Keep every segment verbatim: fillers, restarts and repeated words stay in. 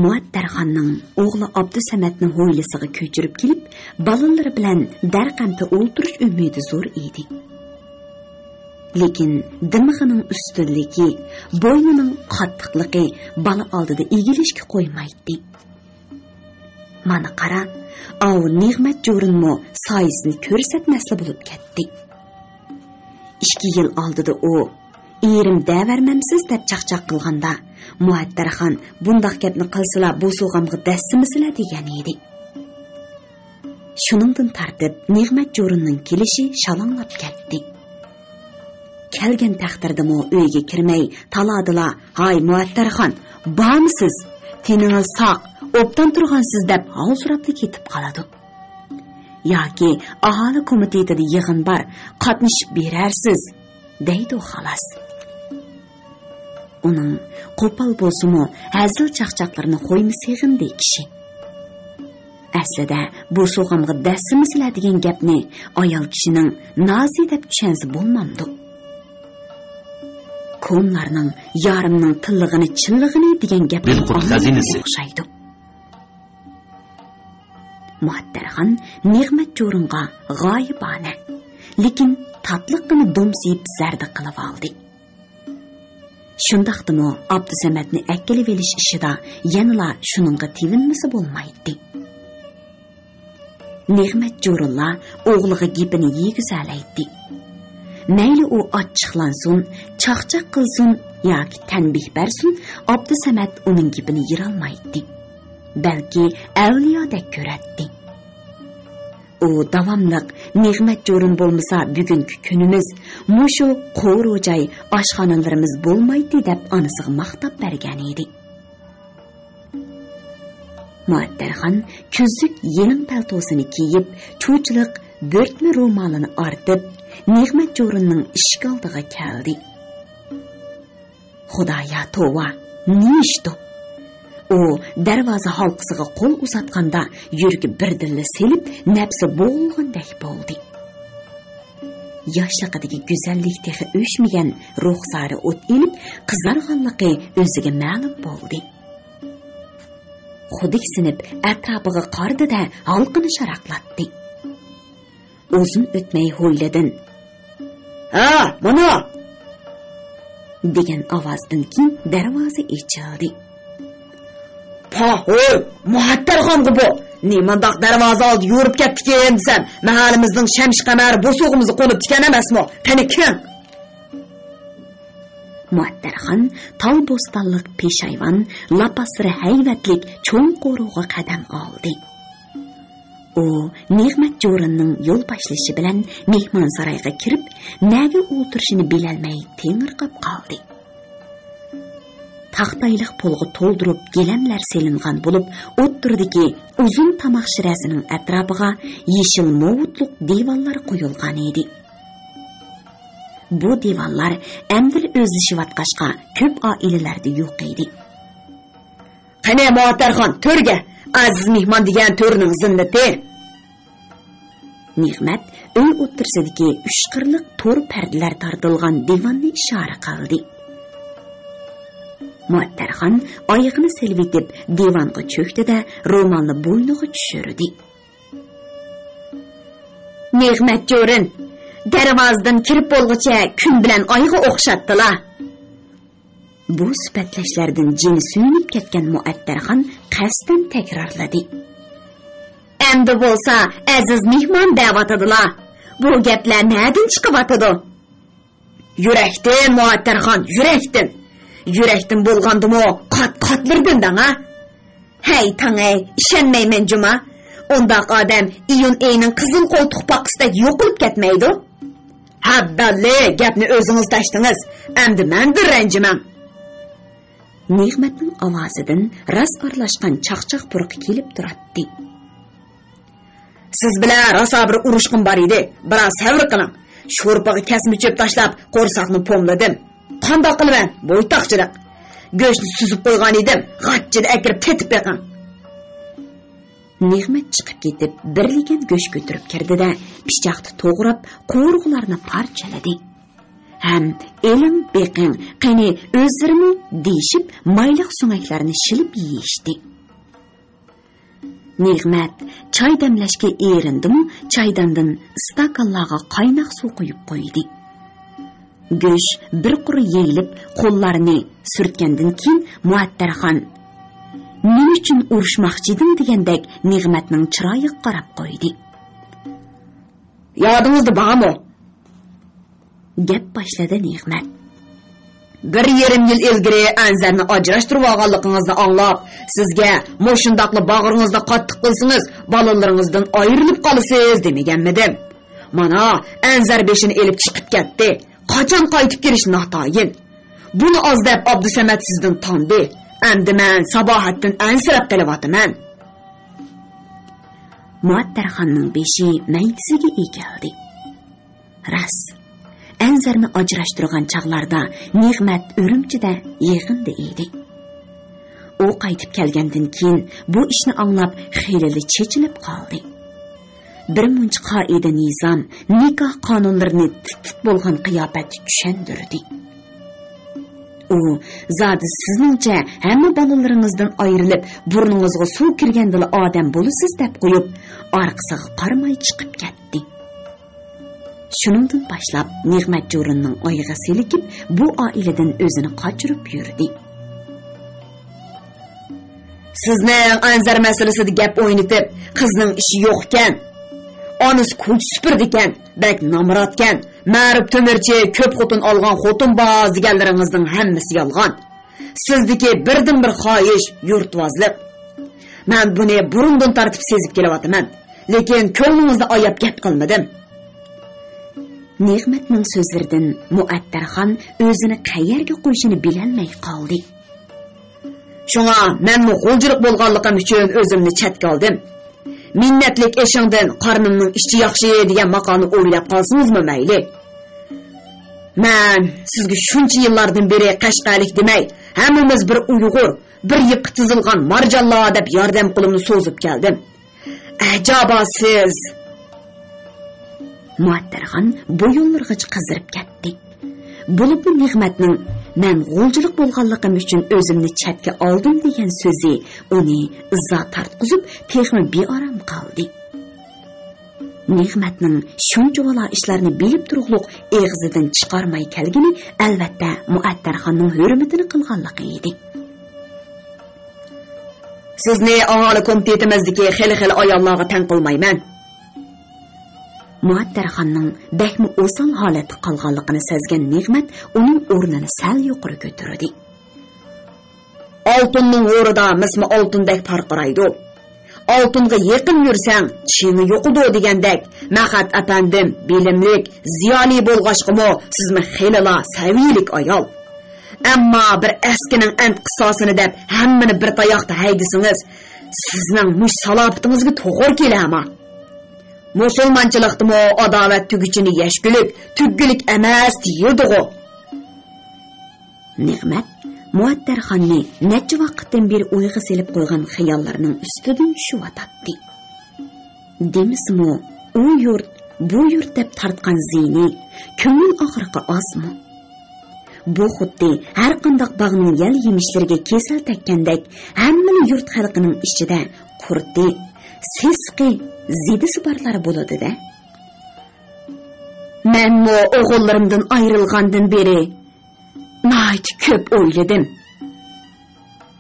مۇئەتتەرخاننىڭ ئوغلى ئابدۇسەمەتنى ھويلىسىغا كۆچۈرۈپ كېلىپ، بالىلىرى بىلەن دەرقەمتە ئولتۇرۇش ئۈمىدى زور ئىدى. لېكىن دىمىقىنىڭ ئۈستۈنلۈكى، بوينىنىڭ قاتتىقلىقى بالا ئالدىدا ئېگىلىشكە قويمايتتى. مانا قارا، ئاۋۇ نېغمەت جورۇنمۇ سايىسىنى كۆرسەتمەسلا بولۇپ كەتتى. ئىككى يىل ئالدىدا ئۇ، «ئېرىم دەۋەرمەمسىز» دەپ چاقچاق قىلغاندا، مۇئەتتەرخان بۇنداق گەپنى قىلسىلا بوسۇغامغا دەسسىمىسىلە دېگەن ئىدى. شۇنىڭدىن تارتىپ نېغمەت جورۇننىڭ كېلىشى شالاڭلاپ كەتتى. كەلگەن تەقدىردىمۇ ئۆيگە كىرمەي، تالادىلا، «ھاي، مۇئەتتەرخان، بارمۇسىز؟ تېنىڭىز ساق، ئوبدان تۇرغانسىز» دەپ ھالسىراپلا كېتىپ قالىدۇ. ياكى «ئاھالە كومىتېتىدا يىغىن بار، قاتنىشىپ بېرەرسىز» دەيدۇ، خالاس. ئۇنىڭ قوپال بولسىمۇ، ھەزىل چاقچاقلىرىنى قويما سېغىندى كىشى. ئەسلىدە، «بوسۇغامغا دەسسىمىسىلە» دېگەن گەپنى ئايال كىشىنىڭ نازى دەپ چۈشەنسە بولمامدۇ؟ كونىلارنىڭ «يارىمنىڭ تىللىغىنى چىللىغىنى» دېگەن گەپنى بىلقۇت ئاڭلىغان خەزىنىسى ئوخشايدۇ. مۇئەتتەرخان نېغمەت جورۇنغا غايىبانە، لېكىن تاتلىققىنە دومسىيىپ زەردە قىلىۋالدى. شۇنداقتىمۇ ئابدۇسەمەتنى ئەكېلىۋېلىش ئىشىدا يەنىلا شۇنىڭغا تېۋىنمىسە بولمايتتى. نېغمەت جورۇنلا ئوغلىغا گېپىنى يېگۈزەلەيتتى. مەيلى ئۇ ئاچچىقلانسۇن، چاقچاق قىلسۇن ياكى تەنبىھ بەرسۇن، ئابدۇسەمەت ئۇنىڭ گېپىنى يېرالمايتتى. بەلكى ئەۋلىيادەك كۆرەتتى. ئۇ داۋاملىق، «نېغمەت جورۇن بولمىسا، بۈگۈنكى كۈنىمىز، مۇشۇ قورۇ جاي، ئاشخانىلىرىمىز بولمايتتى» دەپ ئانىسىغا ماختاپ بەرگەن ئىدى. مۇئەتتەرخان كۈزلۈك يېلىڭ پەلتوسىنى كىيىپ، چۇچىلىق بۆرتمە رومالىنى ئارتىپ، نېغمەت جورۇننىڭ ئىشىك ئالدىغا كەلدى. خۇدايا توۋا، نېمە ئىشتۇ؟ ئۇ دەرۋازا ھالقىسىغا قول ئۇزاتقاندا، يۈرىكى بىردىنلا سېلىپ، نەپسى بوغۇلغاندەك بولدى. ياشلىقىدىكى گۈزەللىك تېخى ئۆچمىگەن رۇخسارى ئوت ئېلىپ، قىزارغانلىقى ئۆزىگە مەلۇم بولدى. خۇدىكسىنىپ ئەتراپىغا قارىدى-دە، ھالقىنى شاراقلاتتى. ئۇزۇن ئۆتمەي ھويلىدىن، «ھە، مانا!» دېگەن ئاۋازدىن كېيىن دەرۋازا ئېچىلدى. «پاھ، ھوي، مۇئەتتەرخانغۇ بۇ! نېمانداق دەرۋازا ئالدى يورۇپ كەتتىكىن دېسەم، مەھەللىمىزنىڭ شەمشى قەمەرى بوسۇغىمىزغا قونۇپتىكەن ئەمەسمۇ؟ قېنى كىم؟» مۇئەتتەرخان تال بوستانلىق پېشايۋان، لاپاسلىرى ھەيۋەتلىك چوڭ قورۇغا قەدەم ئالدى. ئۇ نېغمەت جورۇننىڭ يول باشلىشى بىلەن مېھمانسارايغا كىرىپ، نەگە ئولتۇرۇشىنى بىلەلمەي تېڭىرقاپ قالدى. تاختايلىق پولغا تولدۇرۇپ گىلەملەر سېلىنغان بولۇپ، ئوتتۇرىدىكى ئۇزۇن تاماق شىرەسىنىڭ ئەتراپىغا يېشىل موۋۇتلۇق دىۋانلار قويۇلغان ئىدى. بۇ دىۋانلار ئەمدىلا ئۆزلىشىۋاتقاچقا، كۆپ ئائىلىلەردە يوق ئىدى. «قېنى، مۇئەتتەرخان، تۆرگە! ئەزىز مېھمان دېگەن تۆرنىڭ زىننىتى!» نېغمەت ئۆي ئوتتۇرىسىدىكى ئۈچ قىرلىق تور پەردىلەر تارتىلغان دىۋاننى ئىشارە قىلدى. مۇئەتتەرخان ئايىغىنى سېلىۋېتىپ، دىۋانغا چۆكتى-دە، رومالنى بوينىغا چۈشۈردى. «نېغمەت جورۇن، دەرۋازىدىن كىرىپ بولغۇچە كۈن بىلەن ئايغا ئوخشاتتىلا.» بۇ سۈپەتلەشلەردىن جېنى سۆيۈنۈپ كەتكەن مۇئەتتەرخان قەستەن تەكرارلىدى. «ئەمدى بولسا ئەزىز مېھمان دەۋاتىدىلا. بۇ گەپلەر نەدىن چىقىۋاتىدۇ؟» «يۈرەكتىن، مۇئەتتەرخان، يۈرەكتىن! يۈرەكتىن بولغاندىمۇ قات-قاتلىرىدىن دەڭ ھە!» ھەي تاڭ-ئەي، ئىشەنمەيمەن جۇما. ئۇنداق ئادەم ئىيۇن ئېيىنىڭ قىزىل قولتۇق پاقىسىدەك يوقىلىپ كەتمەيدۇ. ھەببەللى، گەپنى ئۆزىڭىز تاشتىڭىز. ئەمدى مەندىن رەنجىمەڭ. نېغمەتنىڭ ئاۋازىدىن راست ئارىلاشقان چاقچاق پۇرىقى كېلىپ تۇراتتى. سىز بىلەن راسا بىر ئۇرۇشقۇم بار ئىدى. بىراز سەۋر قىلىڭ. شورپىغا كەسمە چۆپ تاشلاپ، قورساقنى پوملىدىم. قانداق قىلىمەن؟ بويتاقچىلىق. گۆشنى سۈزۈپ قويغان ئىدىم. غاچچىدا ئەكىرىپ تېتىپ بېقىڭ. نېغمەت چىقىپ كېتىپ، بىر لېكەن گۆش كۆتۈرۈپ كىردى-دە، پىچاقتا توغراپ، قورۇغىلارنى پارچىلىدى. ھەم «ئېلىڭ، بېقىڭ، قېنى ئۆزلىرىمۇ» دېيىشىپ، مايلىق سۆڭەكلەرنى شىلىپ يېيىشتى. نېغمەت چاي دەملەشكە ئېرىندىمۇ، چايداندىن ئىستاكانلارغا قايناق سۇ قۇيۇپ قويدى. گۆش بىر قۇر يېيىلىپ، قوللارنى سۈرتكەندىن كېيىن، مۇئەتتەرخان «نېمە ئۈچۈن ئۇرۇشماقچىدىڭ؟» دېگەندەك نېغمەتنىڭ چىرايىغا قاراپ قويدى. يادىڭىزدا بارمۇ؟ گەپ باشلىدى نېغمەت. بىر يېرىم يىل ئىلگىرى ئەنزەرنى ئاجراشتۇرۇۋالغانلىقىڭىزنى ئاڭلاپ، سىزگە مۇشۇنداقلا باغرىڭىزدا قاتتىق قىلسىڭىز، بالىلىرىڭىزدىن ئايرىلىپ قالىسىز دېمىگەنمىدىم؟ مانا، ئەنزەر بېشىنى ئېلىپ چىقىپ كەتتى. قاچان قايتىپ كېلىشى ناتايىن. بۇنى ئاز دەپ ئابدۇسەمەت سىزدىن تاندى. ئەمدى مەن ساباھەتتىن ئەنسىرەپ قېلىۋاتىمەن. مۇئەتتەرخاننىڭ بېشى مەيدىسىگە ئېگىلدى. راست، ئەنزەرنى ئاجراشتۇرغان چاغلاردا نېغمەت ئۈرۈمچىدە يىغىندا ئىدى. ئۇ قايتىپ كەلگەندىن كېيىن بۇ ئىشنى ئاڭلاپ خېلىلا چېچىلىپ قالدى. بىر مۇنچە قائىدە-نىزام، نىكاھ قانۇنلىرىنى تىت-تىت بولغان قىياپەتتە چۈشەندۈردى. ئۇ زادى سىزنىڭچە ھەممە بالىلىرىڭىزدىن ئايرىلىپ، بۇرنىڭىزغا سۇ كىرگەندىلا ئادەم بولىسىز دەپ قويۇپ، ئارقىسىغا قارىماي چىقىپ كەتتى. شۇنىڭدىن باشلاپ نېغمەت جورۇننىڭ ئايىغى سېلىكىپ، بۇ ئائىلىدىن ئۆزىنى قاچۇرۇپ يۈردى. سىزنىڭ ئەنزەر مەسىلىسىدە گەپ ئوينىتىپ، قىزنىڭ ئىشى يوقكەن، ئانىسى كوچا سۈپۈرىدىكەن، بەك نامراتكەن، مەرۇپ تۆمۈرچى، كۆپ خوتۇن ئالغان خوتۇنباز دېگەنلىرىڭىزنىڭ ھەممىسى يالغان. سىزدىكى بىردىنبىر خاھىش يۇرتۋازلىق. مەن بۇنى بۇرۇندىن تارتىپ سېزىپ كېلىۋاتىمەن، لېكىن كۆڭلىڭىزنى ئاياپ گەپ قىلمىدىم. نېغمەتنىڭ سۆزلىرىدىن مۇئەتتەرخان ئۆزىنى قەيەرگە قويۇشىنى بىلەلمەي قالدى. شۇڭا مەنمۇ غۇلجىلىق بولغانلىقىم ئۈچۈن ئۆزۈمنى چەتكە ئالدىم. مىننەتلىك ئېشىڭدىن قارنىمنىڭ ئىچى ياخشى دېگەن ماقالنى ئويلاپ قالسىڭىزمۇ مەيلى. مەن سىزگە شۇنچە يىللاردىن بېرى قەشقەرلىك دېمەي، ھەممىمىز بىر ئۇيغۇر، بىر يىپقا تىزىلغان مارجانلار دەپ ياردەم قولۇمنى سوزۇپ كەلدىم. ئەجابا سىز. مۇئەتتەرخان بۇ يوللىرىغىچە قىزىرىپ كەتتى. بولۇپمۇ نېغمەتنىڭ «مەن غۇلجىلىق بولغانلىقىم ئۈچۈن ئۆزۈمنى چەتكە ئالدىم» دېگەن سۆزى ئۇنى ئىزا تارتقۇزۇپ، تېخىمۇ بىئارام قالدى. نېغمەتنىڭ شۇنچىۋالا ئىشلارنى بىلىپ تۇرۇقلۇق ئېغىزىدىن چىقارماي كەلگىنى، ئەلۋەتتە، مۇئەتتەرخاننىڭ ھۆرمىتىنى قىلغانلىقى ئىدى. سىزنى ئاھالە كومىتېتىمىزدىكى خېلى-خېلى ئاياللارغا تەڭ قىلمايمەن. مۇئەتتەرخاننىڭ بەكمۇ ئوسال ھالەتتە قالغانلىقىنى سەزگەن نېغمەت ئۇنىڭ ئورنىنى سەل يۇقىرى كۆتۈردى. ئالتۇننىڭ ھورىدا مىسمۇ ئالتۇندەك پارقىرايدۇ. ئالتۇنغا يېقىن يۈرسەڭ، چېڭى يوقىدۇ دېگەندەك، مەخەت ئەپەندىم بىلىملىك، زىيالىي بولغاچقىمۇ، سىزمۇ خېلىلا سەۋىيەلىك ئايال. ئەمما بىر ئەسكىنىڭ ئەنت قىساسىنى دەپ، ھەممىنى بىر تاياقتا ھەيدىسىڭىز، سىزنىڭ مۇشۇ سالاپىتىڭىزگە توغرا كېلەما. مۇسۇلمانچىلىقتىمۇ «ئاداۋەت تۈگۈچىنى يەشكۈلۈك، تۈگگۈلۈك ئەمەس» دېيىلدىغۇ. نېغمەت مۇئەتتەرخاننى نەچچە ۋاقىتتىن بېرى ئويغا سېلىپ قويغان خىياللىرىنىڭ ئۈستىدىن چۈشۈۋاتاتتى. دېمىسىمۇ، ئۇ يۇرت، بۇ يۇرت دەپ تارتقان زىيىنى، كۆڭۈل ئاغرىقى ئازمۇ؟ بۇ خۇددى ھەرقانداق باغنىڭ يەل يېمىشلىرىگە كېسەل تەگكەندەك، ھەممىلا يۇرت خەلقىنىڭ ئىچىدە قۇرتى، سېسىقى، زېدىسى بارلار بولىدۇ-دە. مەنمۇ ئوغۇللىرىمدىن ئايرىلغاندىن بېرى ناھايىتى كۆپ ئويلىدىم.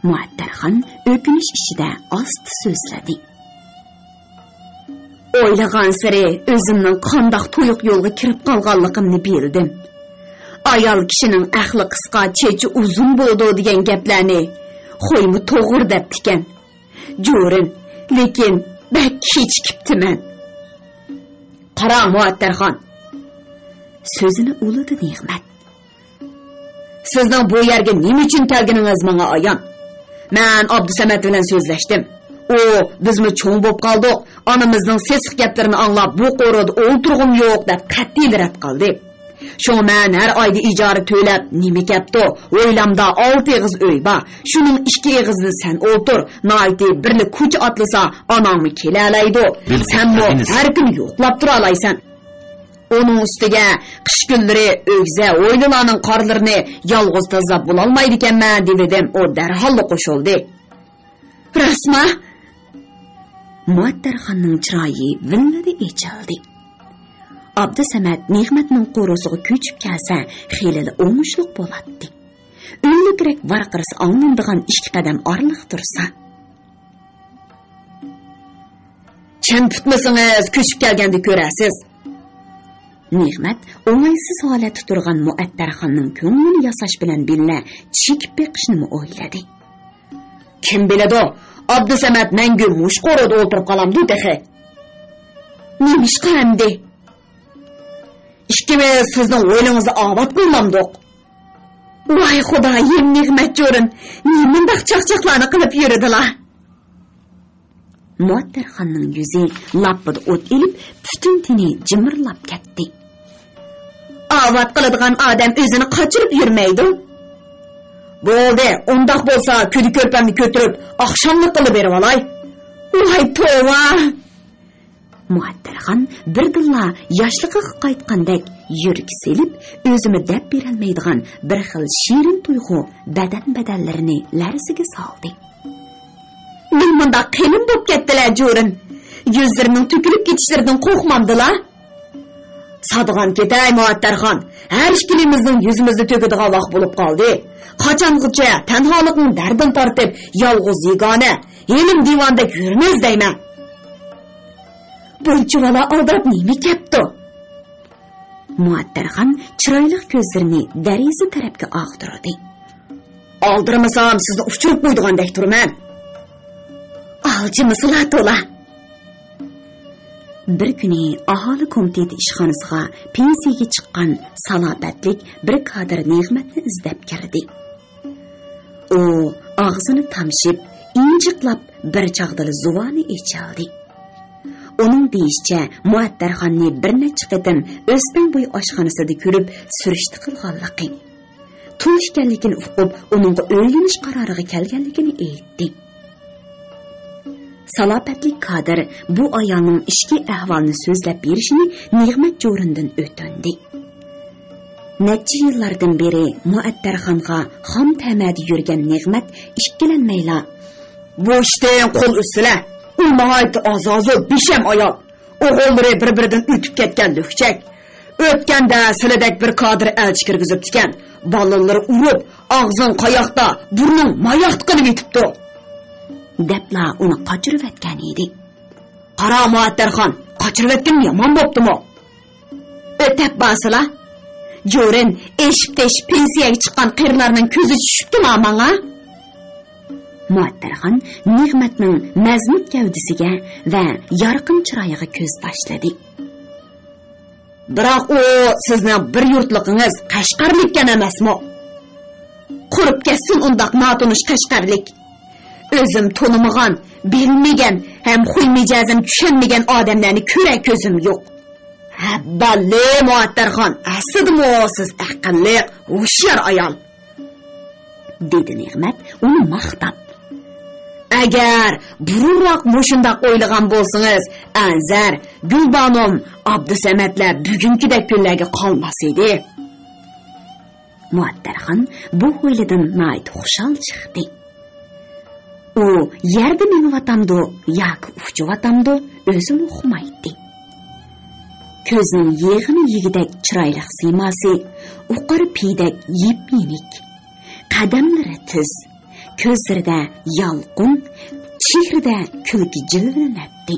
مۇئەتتەرخان ئۆكۈنۈش ئىچىدە ئاستا سۆزلىدى. ئويلىغانسېرى ئۆزۈمنىڭ قانداق تۇيۇق يولغا كىرىپ قالغانلىقىمنى بىلدىم. ئايال كىشىنىڭ ئەقلى قىسقا، چېچى ئۇزۇن بولىدۇ دېگەن گەپلەرنى خويمۇ توغرا دەپتىكەن. جورىن، لېكىن بەك كېچىكىپتىمەن. قارا، مۇئەتتەرخان. سۆزىنى ئۇلىدى نېغمەت. سىزنىڭ بۇ يەرگە نېمە ئۈچۈن كەلگىنىڭىز ماڭا ئايان. مەن ئابدۇسەمەت بىلەن سۆزلەشتىم. ئۇ، بىزمۇ چوڭ بوپ قالدۇق، ئانىمىزنىڭ سېسىق گەپلىرىنى ئاڭلاپ، بۇ قورۇدا ئولتۇرغۇم يوق دەپ قەتئىي رەت قىلدى. شۇڭا مەن ھەر ئايدا ئىجارە تۆلەپ، نېمە كەپتۇ، ھويلامدا ئالتە ئېغىز ئۆي بار، شۇنىڭ ئىككى ئېغىزىدا سەن ئولتۇر، ناھايىتى بىرلا كوچا ئاتلىسا، ئاناڭمۇ كېلەلەيدۇ، سەنمۇ ھەر كۈنى يوقلاپ تۇرالايسەن. ئۇنىڭ ئۈستىگە قىش كۈنلىرى ئۆگزە ھويلىلارنىڭ قارلىرىنى يالغۇز تازىلاپ بولالمايدىكەنمەن دېۋىدىم، ئۇ دەرھاللا قوشۇلدى. راستما؟ مۇئەتتەرخاننىڭ چىرايى ۋىللىدە ئېچىلدى. ئابدۇسەمەت نېغمەتنىڭ قورۇسىغا كۆچۈپ كەلسە، خېلىلا ئوڭۇشلۇق بولاتتى. ئۈنلۈكرەك ۋارقىرىسى ئاڭلىنىدىغان ئىككى قەدەم ئارىلىق تۇرسا. چىڭ پۇتمىسىڭىز، كۆچۈپ كەلگەندە كۆرەرسىز. نېغمەت ئوڭايسىز ھالەتتە تۇرغان مۇئەتتەرخاننىڭ كۆڭلىنى ياساش بىلەن بىللە، چېكىپ بېقىشنىمۇ ئويلىدى. كىم بىلىدۇ، ئابدۇسەمەت مەڭگۈ مۇشۇ قورۇدا ئولتۇرۇپ قالامدۇ تېخى؟ نېمىشقا ئەمدى؟ ئىككىمىز سىزنىڭ ھويلىڭىزدا ئاۋات قىلمامدۇق؟ ۋاي خۇدايىم، نېغمەت جورۇن نېمانداق چاقچاقلارنى قىلىپ يۈرىدىلا؟ مۇئەتتەرخاننىڭ يۈزى لاپپىدا ئوت ئېلىپ، پۈتۈن تېنى جىمىرلاپ كەتتى. ئاۋات قىلىدىغان ئادەم ئۆزىنى قاچۇرۇپ يۈرمەيدۇ. بولدى، ئۇنداق بولسا كۈدە كۆرپەمنى كۆتۈرۈپ، ئاخشاملىق قىلىپ بېرىۋالاي. ۋاي توۋا! مۇئەتتەرخان بىردىنلا ياشلىقىغا قايتقاندەك يۈرىكى سېلىپ، ئۆزىمۇ دەپ بېرەلمەيدىغان بىر خىل شېرىن تۇيغۇ بەدەن-بەدەنلىرىنى لەرزىگە سالدى. نېمانداق قېلىن بوپ كەتتىلە، جورۇن. يۈزلىرىنىڭ تۆكۈلۈپ كېتىشلىرىدىن قورقمامدىلا؟ سادىغان كېتەي، مۇئەتتەرخان. ھەر ئىككىلىمىزنىڭ يۈزىمىزنى تۆكىدىغان ۋاق بولۇپ قالدى. قاچانغىچە تەنھالىقنىڭ دەردىنى تارتىپ، يالغۇز يېگانە، ھېلىم دىۋاندەك يۈرىمىز دەيمەن. بۇنچىۋالا ئالدىراپ نېمە كەپتۇ؟ مۇئەتتەرخان چىرايلىق كۆزلىرىنى دېرىزە تەرەپكە ئاغدۇردى. ئالدىرىمىسام سىزنى ئۇچۇرۇپ قويىدىغاندەك تۇرىمەن. ئالجىمىسىلا تولا. بىر كۈنى ئاھالە كومىتېتى ئىشخانىسىغا پېنسىيەگە چىققان سالاپەتلىك بىر كادىر نېغمەتنى ئىزدەپ كىردى. ئۇ ئاغزىنى تامشىپ، ئىنجىقلاپ، بىر چاغدىلا زۇۋانى ئېچىلدى. ئۇنىڭ دېيىشىچە، مۇئەتتەرخاننى بىر نەچچە قېتىم ئۆستەڭ بويى ئاشخانىسىدا كۆرۈپ، سۈرۈشتە قىلغانلىقى، تۇل ئىكەنلىكىنى ئۇقۇپ، ئۇنىڭغا ئۆيلىنىش قارارىغا كەلگەنلىكىنى ئېيتتى. سالاپەتلىك كادىر بۇ ئايالنىڭ ئىچكى ئەھۋالىنى سۆزلەپ بېرىشىنى نېغمەت جورۇندىن ئۆتۈندى. نەچچە يىللاردىن بېرى مۇئەتتەرخانغا خام تەمەدە يۈرگەن نېغمەت ئىككىلەنمەيلا، بۇ ئىشتىن قول ئۈزسىلە. ئۇ ناھايىتى ئازازۇ، بىشەم ئايال. ئوغۇللىرى بىر-بىرىدىن ئۆتۈپ كەتكەن لۈكچەك. ئۆتكەندە سىلىدەك بىر كادىر ئەلچى كىرگۈزۈپتىكەن. بالىلىرى ئۇرۇپ، ئاغزىڭ قاياقتا، بۇرنۇڭ ماياقتا قىلىپ يېتىپتۇ. دەپلا ئۇنى قاچۇرۇۋەتكەن ئىدى. قارا، مۇئەتتەرخان، قاچۇرۇۋەتكىنىم يامان بوپتىمۇ؟ ئۆتەپ بارسىلا. جورىن، ئېشىپ تېشىپ پېنسىيەگە چىققان قېرىلارنىڭ كۆزى چۈشۈپتىما ماڭا؟ مۇئەتتەرخان نېغمەتنىڭ مەزمۇت گەۋدىسىگە ۋە يارقىن چىرايىغا كۆز تاشلىدى. بىراق ئۇ سىزنىڭ بىر يۇرتلۇقىڭىز قەشقەرلىككەن ئەمەسمۇ؟ قۇرۇپ كەتسۇن ئۇنداق ناتونۇش قەشقەرلىك. ئۆزۈم تونۇمىغان، بىلمىگەن ھەم خۇي مىجەزىنى چۈشەنمىگەن ئادەملەرنى كۆرەر كۆزۈم يوق. ھە، باللى مۇئەتتەرخان، ئەسلىدىمۇ سىز ئەقىللىق، ھوشيار ئايال. دېدى نېغمەت ئۇنى ماختاپ. ئەگەر بۇرۇنراق مۇشۇنداق ئويلىغان بولسىڭىز، ئەنزەر، گۈلبانۇم، ئابدۇسەمەتلەر بۈگۈنكىدەك كۈنلەرگە قالماس ئىدى. مۇئەتتەرخان بۇ ھويلىدىن ناھايىتى خۇشال چىقتى. ئۇ يەردە مېڭىۋاتامدۇ ياكى ئۇچۇۋاتامدۇ، ئۆزىمۇ ئۇقمايتتى. كۆزنىڭ يېغىنى يېگۈدەك چىرايلىق سىيماسى، ئوقار پېيىدەك يېپيېنىك. قەدەملىرى تېز، كۆزلىرىدە يالقۇن، چېھرىدە كۈلكە جىلۋىلىنەتتى.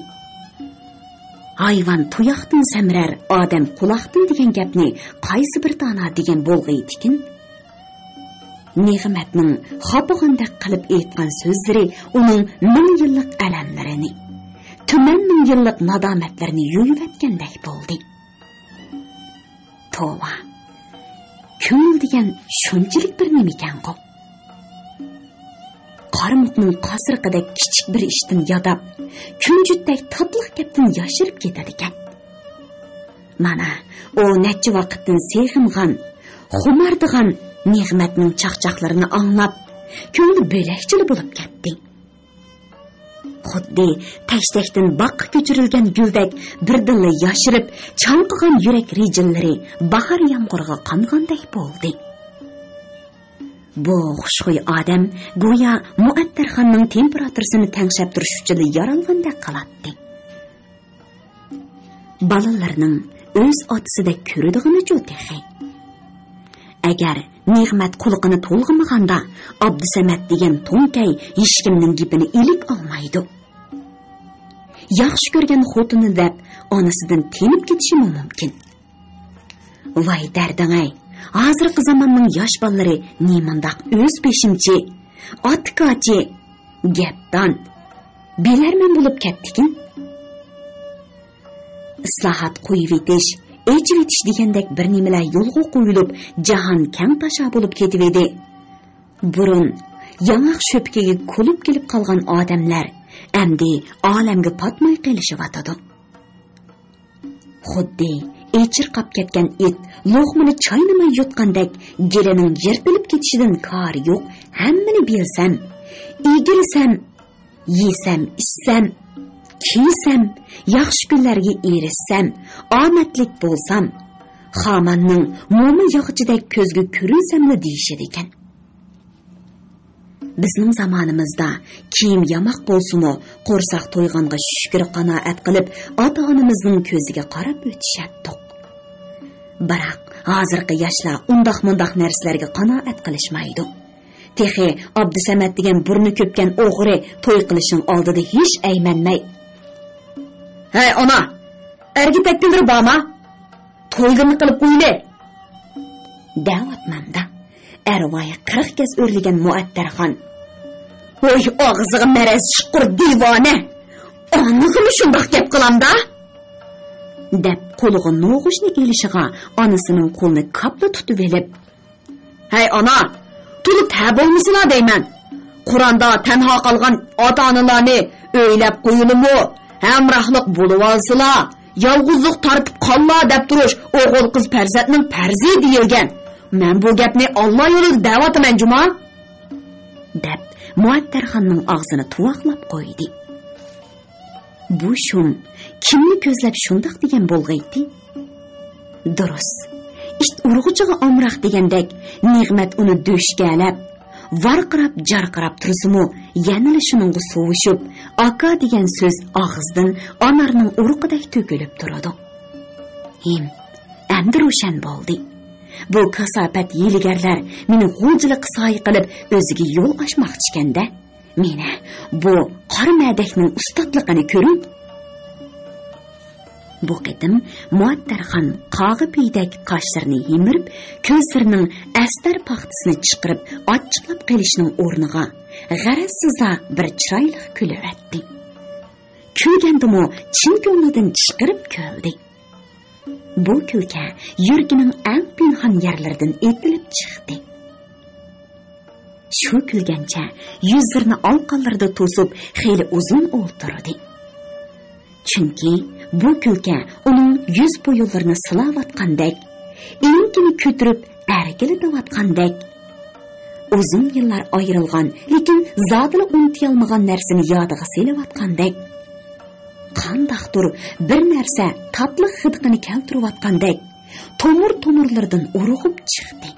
ھايۋان تۇياقتىن سەمرەر، ئادەم قۇلاقتىن دېگەن گەپنى قايسى بىر دانا دېگەن بولغىيدىكىن؟ نېغمەتنىڭ خاپىغاندەك قىلىپ ئېيتقان سۆزلىرى ئۇنىڭ مىڭ يىللىق ئەلەملىرىنى، تۈمەن مىڭ يىللىق نادامەتلىرىنى يۇيۇۋەتكەندەك بولدى. توۋا، كۆڭۈل دېگەن شۇنچىلىك بىر نېمىكەنغۇ؟ قارىمۇقنىڭ قاسرىقىدەك كىچىك بىر ئىشتىن ياداپ، كۈنجۈتتەك تاتلىق گەپتىن ياشىرىپ كېتىدىكەن. مانا، ئۇ نەچچە ۋاقىتتىن سېغىنغان، خۇماردىغان نېغمەتنىڭ چاقچاقلىرىنى ئاڭلاپ، كۆڭلى بۆلەكچىلا بولۇپ كەتتى. خۇددى تەشتەكتىن باغقا كۆچۈرۈلگەن گۈلدەك بىردىنلا ياشىرىپ، چاڭقىغان يۈرەك رىجىللىرى باھار يامغۇرىغا قانغاندەك بولدى. بۇ خۇشخۇي ئادەم گويا مۇئەتتەرخاننىڭ تېمپېراتۇرىسىنى تەڭشەپ تۇرۇش ئۈچۈنلا يارالغاندەك قىلاتتى. بالىلىرىنىڭ ئۆز ئاتىسىدەك كۆرىدىغىنىچۇ تېخى؟ ئەگەر نېغمەت قۇلىقىنى تولغىمىغاندا، ئابدۇسەمەت دېگەن توڭكەي ھېچكىمنىڭ گېپىنى ئىلىك ئالمايدۇ. ياخشى كۆرگەن خوتۇنى دەپ ئانىسىدىن تېنىپ كېتىشىمۇ مۇمكىن. ۋاي دەردىڭەي، ھازىرقى زاماننىڭ ياش بالىلىرى نېمانداق ئۆز بېشىمچى، ئاتىكاچى، گەپدان، بىلەرمەن بولۇپ كەتتىكىن. ئىسلاھات، قويۇۋېتىش، ئېچىۋېتىش دېگەندەك بىر نېمىلەر يولغا قويۇلۇپ، جاھان كەڭ تاشا بولۇپ كېتىۋىدى. بۇرۇن ياڭاق شۆپىكىگە كولۇپ كېلىپ قالغان ئادەملەر ئەمدى ئالەمگە پاتماي قېلىشىۋاتىدۇ. خۇددى ئېچىرقاپ كەتكەن ئىت لوقمىنى چاينىماي يۇتقاندەك، گېلىنىڭ يىرتىلىپ كېتىشىدىن كارى يوق، ھەممىنى بىلسەم، ئېگىلسەم، يېسەم، ئىچسەم، كىيسەم، ياخشى كۈنلەرگە ئېرىشسەم، ئامەتلىك بولسام، خاماننىڭ موما ياغىچىدەك كۆزگە كۆرۈنسەملا دېيىشىدىكەن. بىزنىڭ زامانىمىزدا كىيىم ياماق بولسىمۇ، قورساق تويغانغا شۈكۈر قانائەت قىلىپ، ئاتا-ئانىمىزنىڭ كۆزىگە قاراپ ئۆتۈشەتتۇق. بىراق، ھازىرقى ياشلار ئۇنداق-مۇنداق نەرسىلەرگە قانائەت قىلىشمايدۇ. تېخى ئابدۇسەمەت دېگەن بۇرنى كۆپكەن ئوغرى توي قىلىشنىڭ ئالدىدا ھېچ ئەيمەنمەي، «ھەي، ئانا، ئەرگە تەگكۈنلىرى بارما؟ تويلىرىنى قىلىپ قويىلى!» دەۋاتمامدا، ئەرۋايى قىرىق گەز ئۆرلىگەن مۇئەتتەرخان، «ۋوي، ئاغزىغا مەرەز چىققۇر دىۋانە! ئانىغىمۇ شۇنداق گەپ قىلامدا؟» دەپ، قولىغا نوغۇچنى ئېلىشىغا، ئانىسىنىڭ قولىنى كاپلا تۇتۇۋېلىپ، «ھەي، ئانا، تولا تە بولمىسىلا دەيمەن. قوراندا تەنھا قالغان ئاتا-ئانىلارنى ئۆيلەپ قويۇلىمۇ، ھەمراھلىق بولۇۋالسىلا، يالغۇزلۇق تارتىپ قاللا دەپ تۇرۇش ئوغۇل-قىز پەرزەنتنىڭ پەرزى دېيىلگەن. مەن بۇ گەپنى ئاللا يولىدا دەۋاتىمەن جۇما!» دەپ، مۇئەتتەرخاننىڭ ئاغزىنى تۇۋاقلاپ قويدى. بۇ شۇم كىمنى كۆزلەپ شۇنداق دېگەن بولغىيتى؟ دۇرۇس، ئىت ئۇرغۇچىغا ئامراق دېگەندەك، نېغمەت ئۇنى دۆشكەلەپ، ۋارقىراپ-جارقىراپ تۇرسىمۇ، يەنىلا شۇنىڭغا سوۋۇشۇپ، ئاكا دېگەن سۆز ئاغزىدىن ئانارنىڭ ئۇرۇقىدەك تۆكۈلۈپ تۇرىدۇ. ھىم، ئەمدى روشەن بولدى. بۇ كاساپەت ھىيلىگەرلەر مېنى غۇلجىلىققا سايە قىلىپ، ئۆزىگە يول ئاچماقچىكەن-دە. مېنى بۇ قارا مەدەكنىڭ ئۇستاتلىقىنى كۆرۈڭ. بۇ قېتىم مۇئەتتەرخان قاغا پېيىدەك قاشلىرىنى يىمىرىپ، كۆزلىرىنىڭ ئەستەر پاختىسىنى چىقىرىپ ئاچچىقلاپ قېلىشنىڭ ئورنىغا، غەرەزسىزلا بىر چىرايلىق كۈلۈۋەتتى. كۈلگەندىمۇ چىن كۆڭلىدىن چىقىرىپ كۈلدى. بۇ كۈلكە يۈرىكىنىڭ ئەڭ پىنھان يەرلىرىدىن ئېتىلىپ چىقتى. شۇ كۈلگەنچە يۈزلىرىنى ئالىقانلىرىدا توسۇپ، خېلى ئۇزۇن ئولتۇردى. چۈنكى بۇ كۈلكە ئۇنىڭ يۈز بويۇنلىرىنى سىلاۋاتقاندەك، ئېڭىكىنى كۆتۈرۈپ ئەركىلىتىۋاتقاندەك، ئۇزۇن يىللار ئايرىلغان، لېكىن زادىلا ئۇنتۇيالمىغان نەرسىنى يادىغا سېلىۋاتقاندەك، قانداقتۇر بىر نەرسە تاتلىق ھىدىقىنى كەلتۈرۈۋاتقاندەك، تومۇر-تومۇرلىرىدىن ئۇرغۇپ چىقتى.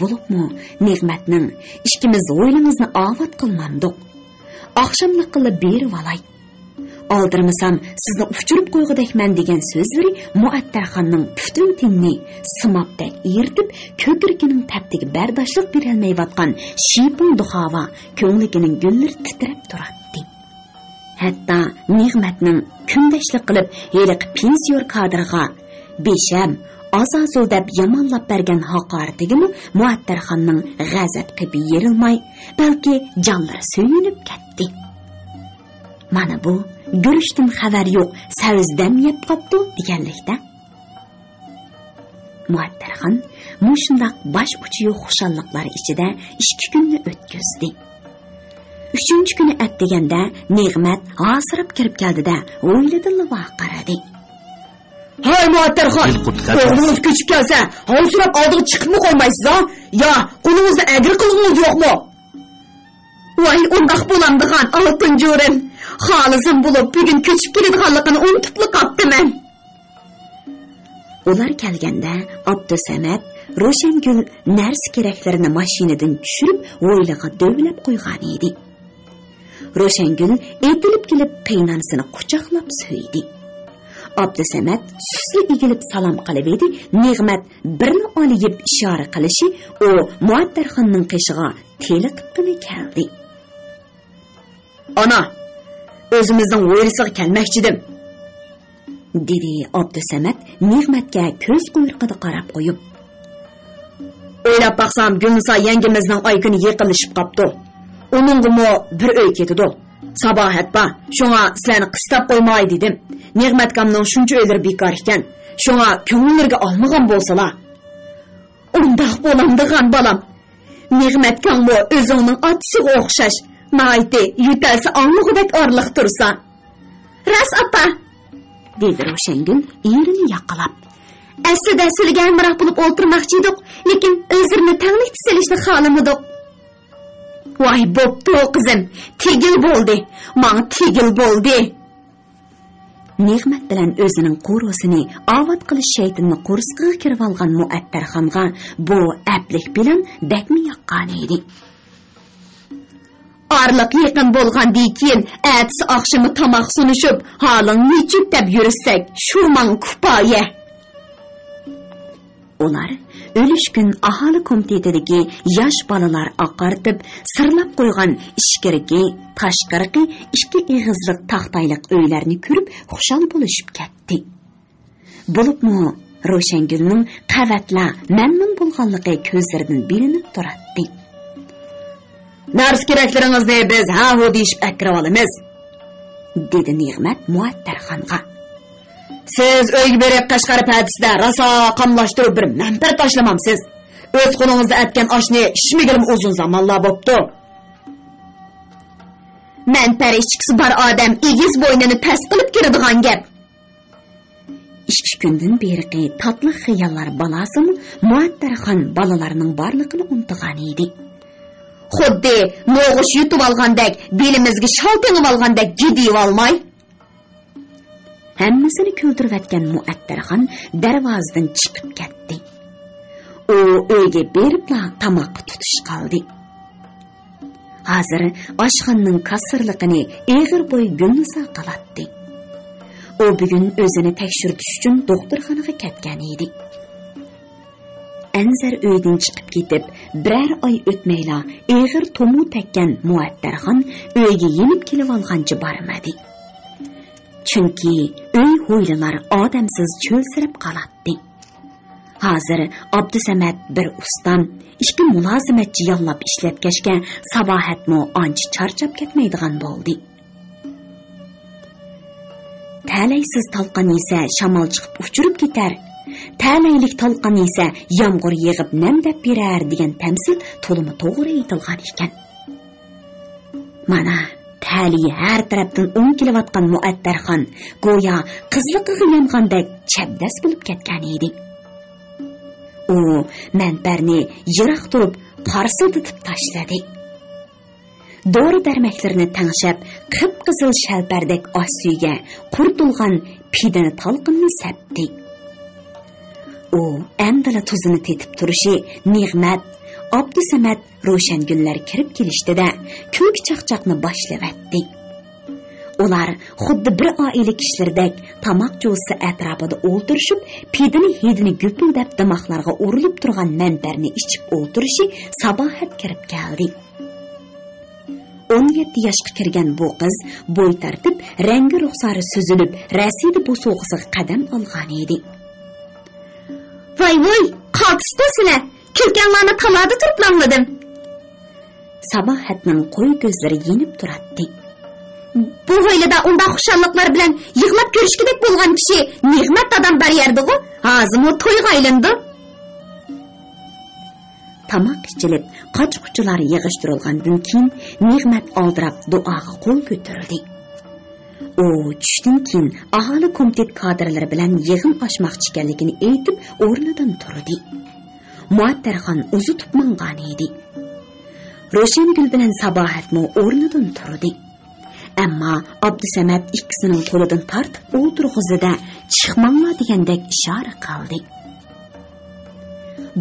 بولۇپمۇ نېغمەتنىڭ «ئىككىمىز ھويلىڭىزنى ئاۋات قىلمامدۇق؟ ئاخشاملىققىلا بېرىۋالاي. ئالدىرىمىسام، سىزنى ئۇچۇرۇپ قويغۇدەكمەن» دېگەن سۆزلىرى مۇئەتتەرخاننىڭ پۈتۈن تېنىنى سىمابتەك ئېرىتىپ، كۆكرىكىنىڭ تەپتىگە بەرداشلىق بېرەلمەيۋاتقان شىپۇڭ دۇخاۋا كۆڭلىكىنىڭ گۈللىرى تىترەپ تۇراتتى. ھەتتا نېغمەتنىڭ كۈندەشلىك قىلىپ ھېلىقى پېنسىيور كادىرغا «بېشەم، ئازازىل» دەپ يامانلاپ بەرگەن ھاقارىتىگىمۇ مۇئەتتەرخاننىڭ غەزەپ قېپى يېرىلماي، بەلكى جانلىرى سۆيۈنۈپ كەتتى. مانا بۇ گۈرۈچتىن خەۋەر يوق، سەۋزە دەم يەپ قاپتۇ دېگەنلىك-دە. مۇئەتتەرخان مۇشۇنداق باش ئۇچى يوق خۇشاللىقلار ئىچىدە ئىككى كۈننى ئۆتكۈزدى. ئۈچىنچى كۈنى ئەتىگەندە نېغمەت ھاسىراپ كىرىپ كەلدى-دە، ھويلىدىنلا ۋارقىرىدى. «ھاي مۇئەتتەرخان، ئوغلىڭىز كۆچۈپ كەلسە، ھاۋسىراپ ئالدىغا چىقىپمۇ قويمايسىز-ھا؟ يا قولىڭىزدا ئەگرى قىلغۇڭىز يوقمۇ؟» ۋاي، ئۇنداق بولامدىغان ئالتۇن جورىم! خالىسام بولۇپ بۈگۈن كۆچۈپ كېلىدىغانلىقىنى ئۇنتۇپلا قاپتىمەن. ئۇلار كەلگەندە ئابدۇسەمەت، روشەنگۈل نەرسە-كېرەكلىرىنى ماشىنىدىن چۈشۈرۈپ، ھويلىغا دۆۋىلەپ قويغانىدى. روشەنگۈل ئېتىلىپ كېلىپ، قېيىنئانىسىنى قۇچاقلاپ سۆيدى. ئابدۇسەمەت سۇسلا ئېگىلىپ سالام قىلىۋىدى، نېغمەت بىرلا ئالىيىپ ئىشارە قىلىشى ئۇ مۇئەتتەرخاننىڭ قېشىغا تېلىقىپلا كەلدى. «ئانا، ئۆزىمىزنىڭ ھويلىسىغا كەلمەكچىدىم.» دېدى ئابدۇسەمەت نېغمەتكە كۆز قۇيرۇقىدا قاراپ قويۇپ. «ئويلاپ باقسام، گۈلنىسا يەڭگىمىزنىڭ ئايكۈنى يېقىنلىشىپ قاپتۇ. ئۇنىڭغىمۇ بىر ئۆي كېتىدۇ. ساباھەت بار، شۇڭا سىلەرنى قىستاپ قويماي دېدىم. نېغمەتكامنىڭ شۇنچە ئۆيلىرى بىكار ئىكەن، شۇڭا كۆڭۈللىرىگە ئالمىغان بولسىلا.» «ئۇنداق بولامدىغان بالام. نېغمەتكاڭمۇ ئۆزۈڭنىڭ ئاتىسىغا ئوخشاش، ناھايىتى يۆتەلسە ئاڭلىغۇدەك ئارىلىق تۇرسا.» «راست، ئاپا!» دېدى روشەنگۈل ئېرىنى ياقىلاپ. «ئەسلىدە سىلىگە ھەمراھ بولۇپ ئولتۇرماقچى ئىدۇق، لېكىن ئۆزلىرىنى تەڭلىكتە سېلىشنى خالىمىدۇق.» «ۋاي، بوپتۇ، قىزىم، تېگىل بولدى، ماڭا تېگىل بولدى.» نېغمەت بىلەن ئۆزىنىڭ قورۇسىنى ئاۋات قىلىش شەيتىنىنى قورسىقىغا كىرىۋالغان مۇئەتتەرخانغا بۇ ئەپلىك پىلان بەكمۇ ياققانىدى. «ئارىلىق يېقىن بولغاندىن كېيىن، ئەتىسى ئاخشىمى تاماق سۇنۇشۇپ، ھالىڭ نېچۈك دەپ يۈرسەك، شۇ ماڭا كۇپايە.» ئۇلار ئۈلۈشكۈن ئاھالە كومىتېتىدىكى ياش بالىلار ئاقارتىپ، سىرلاپ قويغان ئىچكىرىكى، تاشقىرىقى ئىككى ئېغىزلىق تاختايلىق ئۆيلەرنى كۆرۈپ خۇشال بولۇشۇپ كەتتى. بولۇپمۇ روشەنگۈلنىڭ قەۋەتلا مەمنۇن بولغانلىقى كۆزلىرىدىن بىلىنىپ تۇراتتى. «نەرسە-كېرەكلىرىڭىزنى بىز ھە-ھۇ دېيىشىپ ئەكىرىۋالىمىز.» دېدى نېغمەت مۇئەتتەرخانغا. «سىز ئۆيگە بېرىپ، قەشقەر پەدىسىدە راسا قاملاشتۇرۇپ بىر مەنپەر تاشلىمامسىز؟ ئۆز قولىڭىزدا ئەتكەن ئاشنى ئىچمىگىلىمۇ ئۇزۇن زامانلار بوپتۇ.» «مەنپەر ئىچكۈسى بار ئادەم ئېگىز بوينىنى پەس قىلىپ كىرىدىغان گەپ.» ئىككى كۈندىن بېرىقى تاتلىق خىياللار بالاسىمۇ مۇئەتتەرخان بالىلارنىڭ بارلىقىنى ئۇنتۇغانىدى. «خۇددى نوغۇچ يۇتۇۋالغاندەك، بېلىمىزگە شال تېڭىۋالغاندەك گىدىيىۋالماي.» ھەممىسىنى كۈلدۈرۈۋەتكەن مۇئەتتەرخان دەرۋازىدىن چىقىپ كەتتى. ئۇ ئۆيگە بېرىپلا تاماققا تۇتۇش قالدى. ھازىر ئاشخانىنىڭ كاسسىرلىقىنى ئېغىر بوي گۈلنىسا قىلاتتى. ئۇ بۈگۈن ئۆزىنى تەكشۈرتۈش ئۈچۈن دوختۇرخانىغا كەتكەن ئىدى. ئەنزەر ئۆيدىن چىقىپ كېتىپ، بىرەر ئاي ئۆتمەيلا ئېغىر تومۇ تەگكەن مۇئەتتەرخان ئۆيگە يېنىپ كېلىۋالغانچە بارمىدى. چۈنكى ئۆي-ھويلىلار ئادەمسىز چۆلسىرەپ قالاتتى. ھازىر ئابدۇسەمەت بىر ئۇستام، ئىككى مۇلازىمەتچى ياللاپ ئىشلەتكەچكە، ساباھەتمۇ ئانچە چارچاپ كەتمەيدىغان بولدى. «تەلەيسىز تالقان يېسە، شامال چىقىپ ئۇچۇرۇپ كېتەر، تەلەيلىك تالقان يېسە، يامغۇر يېغىپ نەم دەپ بېرەر» دېگەن تەمسىل تولىمۇ توغرا ئېيتىلغان ئىكەن. مانا، تەلىيى ھەر تەرەپتىن ئوڭ كېلىۋاتقان مۇئەتتەرخان گويا قىزلىقىغا يانغاندەك چەبدەس بولۇپ كەتكەن ئىدى. ئۇ مەنپەرنى يىراق تۇرۇپ قارسىلدىتىپ تاشلىدى. دورا-دەرمەكلىرىنى تەڭشەپ، قىپقىزىل شەلپەردەك ئاش سۈيىگە قۇرۇتۇلغان پىدىنى تالقىننى سەپتى. ئۇ ئەمدىلا تۇزىنى تېتىپ تۇرۇشى نېغمەت، ئابدۇسەمەت، روشەنگۈللەر كىرىپ كېلىشتىدە كۈلكە-چاقچاقنى باشلىۋەتتى. ئۇلار خۇددى بىر ئائىلە كىشىلىرىدەك تاماق جوزىسى ئەتراپىدا ئولتۇرۇشۇپ، پىدىنى ھىدىنى گۈپۈلدەپ دىماقلارغا ئۇرۇلۇپ تۇرغان مەنپەرنى ئىچىپ ئولتۇرۇشى ساباھەت كىرىپ كەلدى. ئون يەتتە ياشقا كىرگەن بۇ قىز بوي تارتىپ، رەڭگى رۇخسارى سۈزۈلۈپ، رەسىدە بوسۇغىسىغا قەدەم ئالغانىدى. ۋاي-ۋۇي، قالتىسقۇ سىلە! كۈلكەڭلارنى تالادا تۇرۇپ ئاڭلىدىم. ساباھەتنىڭ قويۇق كۆزلىرى يېنىپ تۇراتتى. بۇ ھويلىدا ئۇنداق خۇشاللىقلار بىلەن يىغلاپ كۆرۈشكۈدەك بولغان كىشى نېغمەت دادام بار يەردىغۇ، ھازىرمۇ تويغا ئايلىنىدۇ. تاماق ئىچىلىپ، قاچا-قۇچىلار يىغىشتۇرۇلغاندىن كېيىن، نېغمەت ئالدىراپ دۇئاغا قول كۆتۈردى. ئۇ چۈشتىن كېيىن ئاھالە كومىتېت كادىرلىرى بىلەن يىغىن ئاچماقچى ئىكەنلىكىنى ئېيتىپ، ئورنىدىن تۇردى. مۇئەتتەرخان ئۇزىتىپ ماڭغانىدى. روشەنگۈل بىلەن ساباھەتمۇ ئورنىدىن تۇردى. ئەمما ئابدۇسەمەت ئىككىسىنىڭ قولىدىن تارتىپ ئولتۇرغۇزدى-دە، «چىقماڭلار» دېگەندەك ئىشارە قىلدى.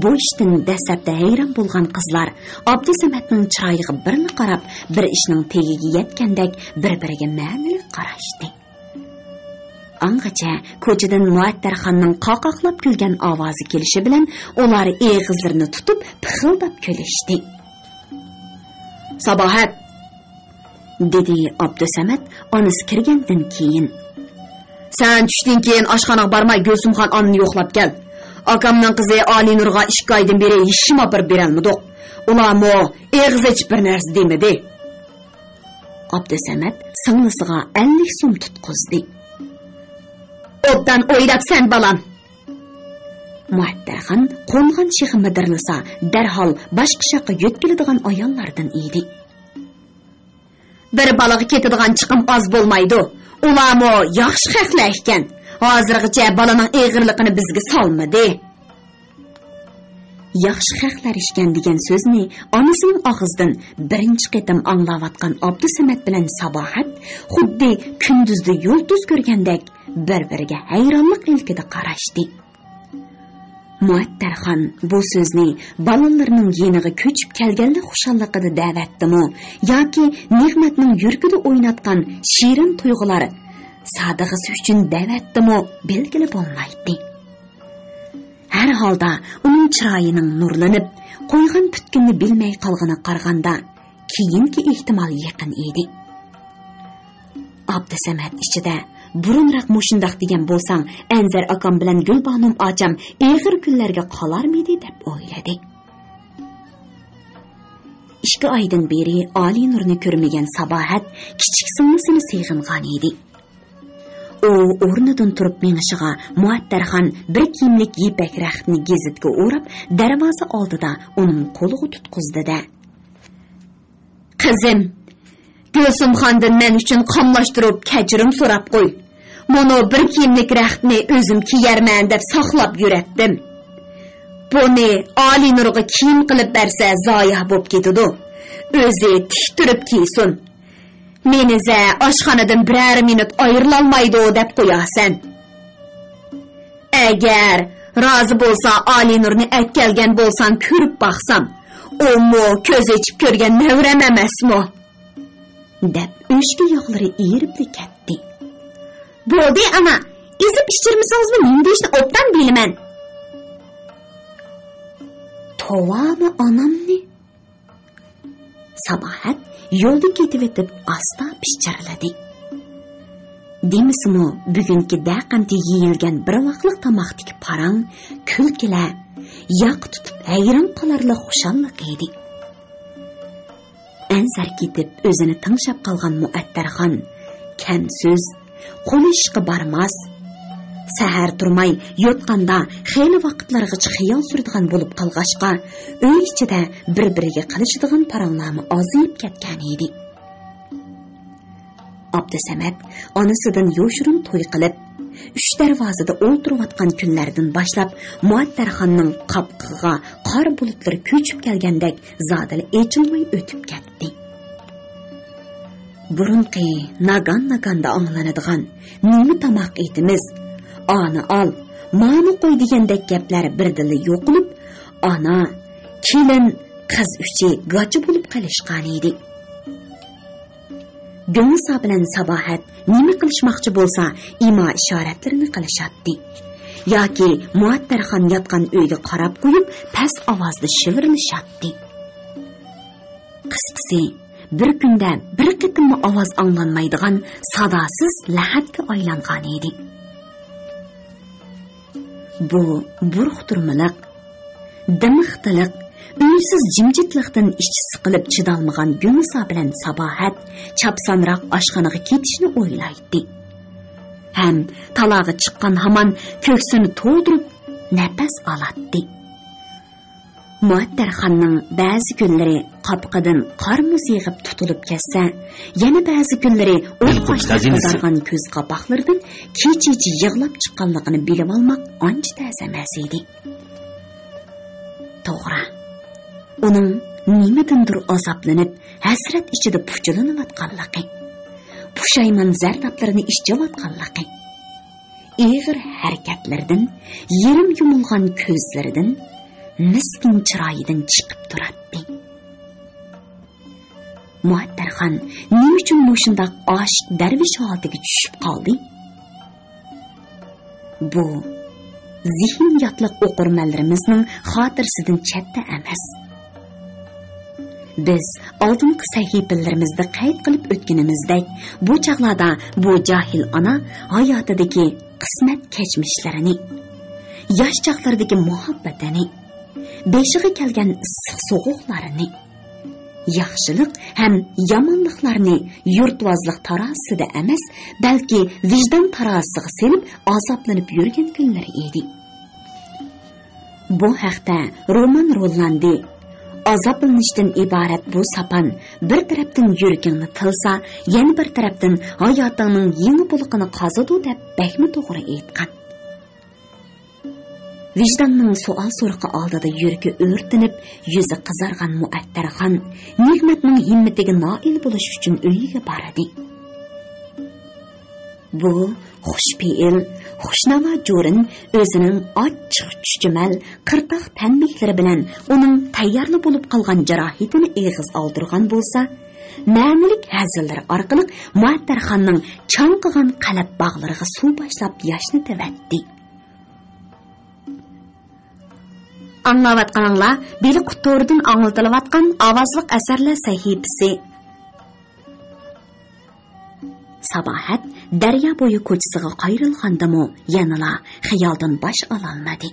بۇ ئىشتىن دەسلەپتە ھەيران بولغان قىزلار ئابدۇسەمەتنىڭ چىرايىغا بىرلا قاراپ، بىر ئىشنىڭ تېگىگە يەتكەندەك بىر-بىرىگە مەنىلىك قاراشتى. ئاڭغىچە كوچىدىن مۇئەتتەرخاننىڭ قاقاقلاپ كۈلگەن ئاۋازى كېلىشى بىلەن ئۇلار ئېغىزلىرىنى تۇتۇپ پىخىلداپ كۈلۈشتى. «ساباھەت!» دېدى ئابدۇسەمەت ئانىسى كىرگەندىن كېيىن. «سەن چۈشتىن كېيىن ئاشخانىغا بارماي، گۈلسۈمخان ئانىنى يوقلاپ كەل. ئاكامنىڭ قىزى ئالىنۇرغا ئىككى ئايدىن بېرى ھېچنېمە ئاپىرىپ بېرەلمىدۇق. ئۇلارمۇ ئېغىز ئېچىپ بىر نەرسە دېمىدى.» ئابدۇسەمەت سىڭلىسىغا ئەللىك سوم تۇتقۇزدى. «ئوبدان ئويلاپسەن، بالام.» مۇئەتتەرخان قونغان شېخى مىدىرلىسا، دەرھال باشقا شاخقا يۆتكىلىدىغان ئاياللاردىن ئىدى. «بىر بالىغا كېتىدىغان چىقىم ئاز بولمايدۇ. ئۇلارمۇ ياخشى خەقلەر ئىكەن. ھازىرغىچە بالىنىڭ ئېغىرلىقىنى بىزگە سالمىدى.» ياخشى خەقلەر ئىكەن دېگەن سۆزنى ئانىسىنىڭ ئاغزىدىن بىرىنچى قېتىم ئاڭلاۋاتقان ئابدۇسەمەت بىلەن ساباھەت خۇددى كۈندۈزدە يۇلتۇز كۆرگەندەك بىر-بىرىگە ھەيرانلىق ئىلكىدە قاراشتى. مۇئەتتەرخان بۇ سۆزنى بالىلىرىنىڭ يېنىغا كۆچۈپ كەلگەنلىك خۇشاللىقىدا دەۋەتتىمۇ ياكى نېمەتنىڭ يۈرىكىدە ئويناتقان شېرىن تۇيغۇلار سادىغىسى ئۈچۈن دەۋەتتىمۇ بىلگىلى بولمايتتى. ھەر ھالدا ئۇنىڭ چىرايىنىڭ نۇرلىنىپ، قويغان پۈتكۈننى بىلمەي قالغىنىغا قارىغاندا، كېيىنكى ئېھتىمال يېقىن ئىدى. ئابدۇسەمەت ئىچىدە، «بۇرۇنراق مۇشۇنداق دېگەن بولساڭ، ئەنزەر ئاكام بىلەن گۈلبانۇم ئاچام ئېغىر كۈنلەرگە قالارمىدى؟» دەپ ئويلىدى. ئىككى ئايدىن بېرى ئالىنۇرنى كۆرمىگەن ساباھەت كىچىك سىڭلىسىنى سېغىنغان ئىدى. ئۇ ئورنىدىن تۇرۇپ مېڭىشىغا، مۇئەتتەرخان بىر كىيىملىك يىپەك رەختنى گېزىتكە ئوراپ، دەرۋازا ئالدىدا ئۇنىڭ قولىغا تۇتقۇزدى-دە، «قىزىم، گۈلسۈمخاندىن مەن ئۈچۈن قاملاشتۇرۇپ كەچۈرۈم سوراپ قوي. مۇنۇ بىر كىيىملىك رەختنى ئۆزۈم كىيەرمەن دەپ ساقلاپ يۈرەتتىم. بۇنى ئالىنۇرغا كىيىم قىلىپ بەرسە زايە بوپ كېتىدۇ. ئۆزى تىك تۇرۇپ كىيسۇن. مېنى زە ئاشخانىدىن بىرەر مىنۇت ئايرىلالمايدۇ دەپ قويارسەن. ئەگەر رازى بولسا، ئالىنۇرنى ئەكەلگەن بولساڭ كۆرۈپ باقسام، ئۇمۇ كۆز ئېچىپ كۆرگەن نەۋرەم ئەمەسمۇ؟» دەپ ئۆچكە ياغلىرى ئېرىپلا كەتتى. «بولدى ئانا، ئېزىپ ئىچۈرمىسىڭىزمۇ نېمە دېيىشنى ئوبدان بىلىمەن.» توۋامۇ ئانامنى؟ ساباھەت يولدا كېتىۋېتىپ ئاستا پىچىرلىدى. دېمىسىمۇ، بۈگۈنكى دەقەمتى يېيىلگەن بىر ۋاقلىق تاماقتىكى پاراڭ، كۈلكىلەر، ياقا تۇتۇپ ھەيران قالارلىق خۇشاللىق ئىدى. ئەنزەر كېتىپ ئۆزىنى تىڭشاپ قالغان مۇئەتتەرخان كەم سۆز، قول ئىشقا بارماس. سەھەر تۇرماي يوتقاندا خېلى ۋاقىتلارغىچە خىيال سۈرىدىغان بولۇپ قالغاچقا، ئۆي ئىچىدە بىر-بىرىگە قىلىشىدىغان پاراڭلارمۇ ئازىيىپ كەتكەن ئىدى. ئابدۇسەمەت ئانىسىدىن يوشۇرۇن توي قىلىپ، ئۈچ دەرۋازىدا ئولتۇرۇۋاتقان كۈنلەردىن باشلاپ، مۇئەتتەرخاننىڭ قاپىقىغا قار بۇلۇتلىرى كۆچۈپ كەلگەندەك زادىلا ئېچىلماي ئۆتۈپ كەتتى. بۇرۇنقى ناگان-ناگاندا ئاڭلىنىدىغان «نېمە تاماق ئېتىمىز؟ ئانى ئال، مانى قوي» دېگەندەك گەپلەر بىردىنلا يوقىلىپ، ئانا، كېلىن، قىز ئۈچى گاچا بولۇپ قېلىشقانىدى. گۈلنىسا بىلەن ساباھەت نېمە قىلىشماقچى بولسا، ئىما-ئىشارەتلىرىنى قىلىشاتتى. ياكى مۇئەتتەرخان ياتقان ئۆيگە قاراپ قويۇپ، پەس ئاۋازدا شىۋىرلىشاتتى. قىسقىسى، بىر كۈندە بىر قېتىممۇ ئاۋاز ئاڭلانمايدىغان ساداسىز لەھەتكە ئايلانغانىدى. بۇ بۇرۇقتۇرمىلىق، دىمىقتىلىق، ئۈنسىز جىمجىتلىقتىن ئىچى سىقىلىپ چىدالمىغان گۈلنىسا بىلەن ساباھەت چاپسانراق ئاشخانىغا كېتىشنى ئويلايتتى. ھەم تالاغا چىققان ھامان كۆكسىنى تولدۇرۇپ نەپەس ئالاتتى. مۇئەتتەرخاننىڭ بەزى كۈنلىرى قاپىقىدىن قار مۇز يېغىپ تۇتۇلۇپ كەتسە، يەنە بەزى كۈنلىرى ئوت قاشلىرى قىزارغان كۆز قاپاقلىرىدىن كېچىچە يىغلاپ چىققانلىقىنى بىلىۋالماق ئانچە تەس ئەمەس ئىدى. توغرا، ئۇنىڭ نېمىدىندۇر ئازابلىنىپ، ھەسرەت ئىچىدە پۇچىلىنىۋاتقانلىقى، پۇشايمان زەردابلىرىنى ئىچىۋاتقانلىقى، ئېغىر ھەرىكەتلىرىدىن، يېرىم يۇمۇلغان كۆزلىرىدىن، مىسكىن چىرايىدىن چىقىپ تۇراتتى. مۇئەتتەرخان نېمە ئۈچۈن مۇشۇنداق ئاشىق دەرۋىش ھالىتىگە چۈشۈپ قالدى؟ بۇ زېھىن ياتلىق ئوقۇرمەنلىرىمىزنىڭ خاتىرىسىدىن چەتتە ئەمەس. بىز ئالدىنقى سەھىپىلىرىمىزدە قەيت قىلىپ ئۆتكىنىمىزدەك، بۇ چاغلاردا بۇ جاھىل ئانا ھاياتىدىكى قىسمەت كەچمىشلىرىنى، ياش چاغلىرىدىكى مۇھەببىتىنى، بېشىغا كەلگەن ئىسسىق سوغۇقلارنى، ياخشىلىق ھەم يامانلىقلارنى يۇرتۋازلىق تارازىسىدا ئەمەس، بەلكى ۋىجدان تارازىسىغا سېلىپ ئازابلىنىپ يۈرگەن كۈنلىرى ئىدى. بۇ ھەقتە رومان روللاندى «ئازابلىنىشتىن ئىبارەت بۇ ساپان بىر تەرەپتىن يۈرىكىڭنى تىلسا، يەنە بىر تەرەپتىن ھاياتىڭنىڭ يېڭى بۇلىقىنى قازىدۇ» دەپ بەكمۇ توغرا ئېيتقان. ۋىجداننىڭ سوئال-سورىقى ئالدىدا يۈرىكى ئۆرتىنىپ، يۈزى قىزارغان مۇئەتتەرخان نېمەتنىڭ ھىممىتىگە نائىل بولۇش ئۈچۈن ئۆيىگە باردى. بۇ خۇش پېئىل، خۇشناۋا جۇرىن ئۆزىنىڭ ئاچچىق چۈچۈمەل، قىرتاق تەنبىھلىرى بىلەن ئۇنىڭ تەييارلا بولۇپ قالغان جاراھىتىنى ئېغىز ئالدۇرغان بولسا، مەنىلىك ھەزىللىرى ئارقىلىق مۇئەتتەرخاننىڭ چاڭقىغان قەلب باغلىرىغا سۇ باشلاپ ياشنىتىۋەتتى. ئاڭلاۋاتقىنىڭلار بېلىق تورىدىن ئاڭلىتىلىۋاتقان ئاۋازلىق ئەسەرلەر سەھىپىسى. ساباھەت دەريا بويى كوچىسىغا قايرىلغاندىمۇ يەنىلا خىيالدىن باش ئالالمىدى.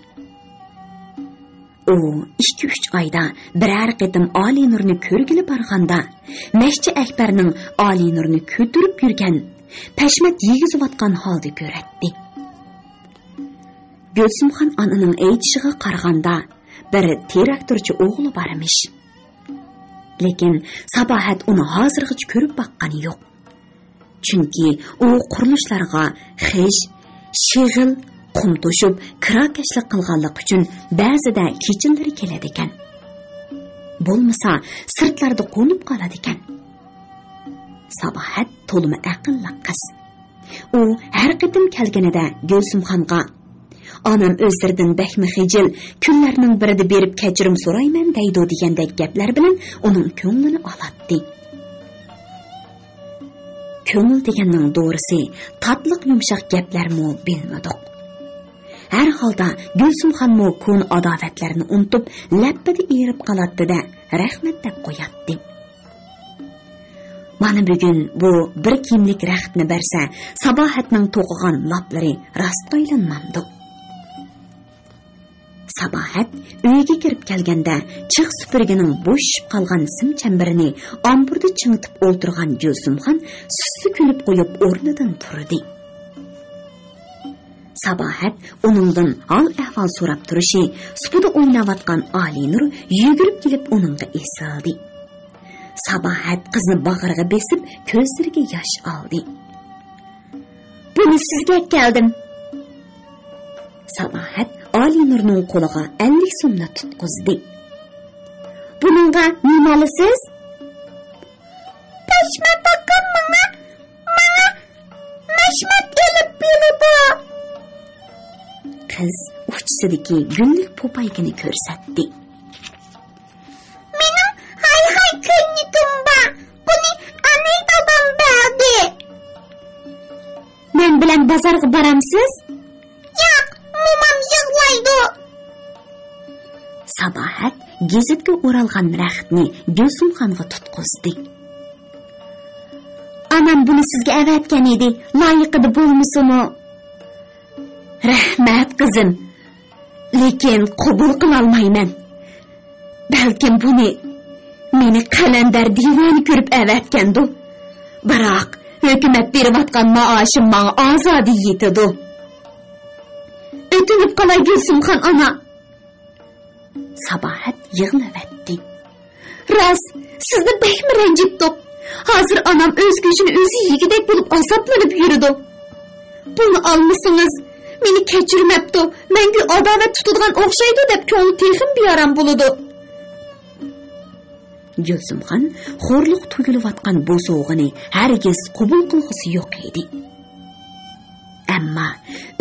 ئۇ ئىككى-ئۈچ ئايدا بىرەر قېتىم ئالىينۇرنى كۆرگىلى بارغاندا، مەشچى ئەكبەرنىڭ ئالىينۇرنى كۆتۈرۈپ يۈرگەن، پەشمەت يېگۈزۈۋاتقان ھالدا كۆرەتتى. گۈلسۈمخان ئانىنىڭ ئېيتىشىغا قارىغاندا، بىر تىراكتورچى ئوغلى بارمىش. لېكىن ساباھەت ئۇنى ھازىرغىچە كۆرۈپ باققىنى يوق. چۈنكى ئۇ قۇرۇلۇشلارغا خىش، شېغىل، قۇم توشۇپ، كىراكەشلىك قىلغانلىقى ئۈچۈن بەزىدە كېچىلىرى كېلىدىكەن. بولمىسا، سىرتلاردا قونۇپ قالىدىكەن. ساباھەت تولىمۇ ئەقىللىق قىز. ئۇ ھەر قېتىم كەلگىنىدە گۈلسۈمخانغا، «ئانام ئۆزلىرىدىن بەكمۇ خىجىل، كۈنلەرنىڭ بىرىدە بېرىپ كەچۈرۈم سورايمەن» دەيدۇ دېگەندەك گەپلەر بىلەن ئۇنىڭ كۆڭلىنى ئالاتتى. كۆڭۈل دېگەننىڭ دورىسى، تاتلىق يۇمشاق گەپلەرمۇ بىلمىدۇق. ھەر ھالدا گۈلسۈمخانمۇ كونا ئاداۋەتلەرنى ئۇنتۇپ، لەپپىدە ئېرىپ قالاتتى-دە، رەھمەت دەپ قوياتتى. مانا بۈگۈن بۇ بىر كىيىملىك رەختنى بەرسە، ساباھەتنىڭ توقۇغان لاپلىرى راستقا ئايلانمامدۇ؟ ساباھەت ئۆيگە كىرىپ كەلگەندە، چىغ سۈپۈرگىنىڭ بوشىشىپ قالغان سىم چەمبىرىنى ئامبۇردا چىڭىتىپ ئولتۇرغان گۈلسۈمخان سۇسلا كۈلۈپ قويۇپ ئورنىدىن تۇردى. ساباھەت ئۇنىڭدىن ھال-ئەھۋال سوراپ تۇرۇشى، سۇپىدا ئويناۋاتقان ئالىنۇر يۈگۈرۈپ كېلىپ ئۇنىڭغا ئېسىلدى. ساباھەت قىزنى باغرىغا بېسىپ، كۆزلىرىگە ياش ئالدى. «بۇنى سىزگە ئەكەلدىم.» ساباھەت ئالىنۇرنىڭ قولىغا ئەللىك سومنى تۇتقۇزدى. «بۇنىڭغا نېمە ئالىسىز؟» «پەشمەت ئاكام ماڭا، ماڭا مەشمەت ئېلىپ بېرىدۇ.» قىز ئۇچىسىدىكى گۈللۈك پوپايكىنى كۆرسەتتى. «مېنىڭ ھاي-ھاي كۆينىكىم بار، بۇنى ئاناي دادام بەردى.» «مەن بىلەن بازارغا بارامسىز؟» «ياق، مومام يىغلايدۇ.» ساباھەت گېزىتكە ئورالغان رەختنى گۈلسۈمخانغا تۇتقۇزدى. «ئانام بۇنى سىزگە ئەۋەتكەن ئىدى، لايىقىدا بولمىسىمۇ.» «رەھمەت، قىزىم، لېكىن قوبۇل قىلالمايمەن. بەلكىم بۇنى مېنى قەلەندەر دىۋانە كۆرۈپ ئەۋەتكەندۇ. بىراق، ھۆكۈمەت بېرىۋاتقان مائاشىم ماڭا ئازادە يېتىدۇ. ئۆتۈنۈپ قالاي، گۈلسۈمخان ئانا.» ساباھەت يىغلىۋەتتى. «راست، سىزنى بەكمۇ رەنجىتتۇق. ھازىر ئانام ئۆز گۆشىنى ئۆزى يېگۈدەك بولۇپ ئازابلىنىپ يۈرىدۇ. بۇنى ئالمىسىڭىز، مېنى كەچۈرمەپتۇ، مەڭگۈ ئاداۋەت تۇتىدىغان ئوخشايدۇ دەپ كۆڭلى تېخىمۇ بىئارام بولىدۇ.» گۈلزىمخان خورلۇققا تۇيۇلۇۋاتقان بۇ سوۋغىنى ھەرگىز قوبۇل قىلغۇسى يوق ئىدى. ئەمما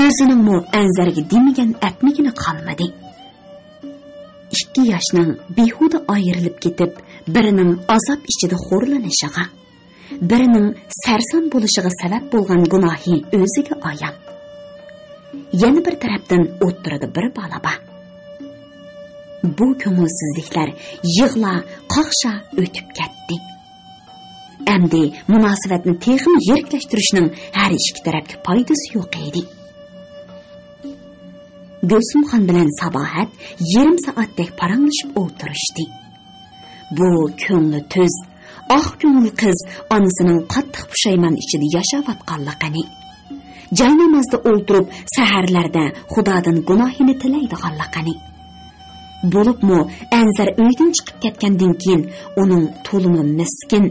ئۆزىنىڭمۇ ئەنزەرگە دېمىگەن ئەتمىگىنى قالمىدى. ئىككى ياشنىڭ بىھۇدە ئايرىلىپ كېتىپ، بىرىنىڭ ئازاب ئىچىدە خورلىنىشىغا، بىرىنىڭ سەرسان بولۇشىغا سەۋەب بولغان گۇناھى ئۆزىگە ئايان. يەنە بىر تەرەپتىن ئوتتۇرىدا بىر بالا بار. بۇ كۆڭۈلسىزلىكلەر يىغلا، قاقشا ئۆتۈپ كەتتى. ئەمدى مۇناسىۋەتنى تېخىمۇ يىرىكلەشتۈرۈشنىڭ ھەر ئىككى تەرەپكە پايدىسى يوق ئىدى. گۈلسۈمخان بىلەن ساباھەت يېرىم سائەتتەك پاراڭلىشىپ ئولتۇرۇشتى. بۇ كۆڭلى تۈز، ئاق كۆڭۈل قىز ئانىسىنىڭ قاتتىق پۇشايمان ئىچىدە ياشاۋاتقانلىقىنى، جاينامازدا ئولتۇرۇپ سەھەرلەردە خۇدادىن گۇناھىنى تىلەيدىغانلىقىنى، بولۇپمۇ ئەنزەر ئۆيدىن چىقىپ كەتكەندىن كېيىن ئۇنىڭ تولىمۇ مىسكىن،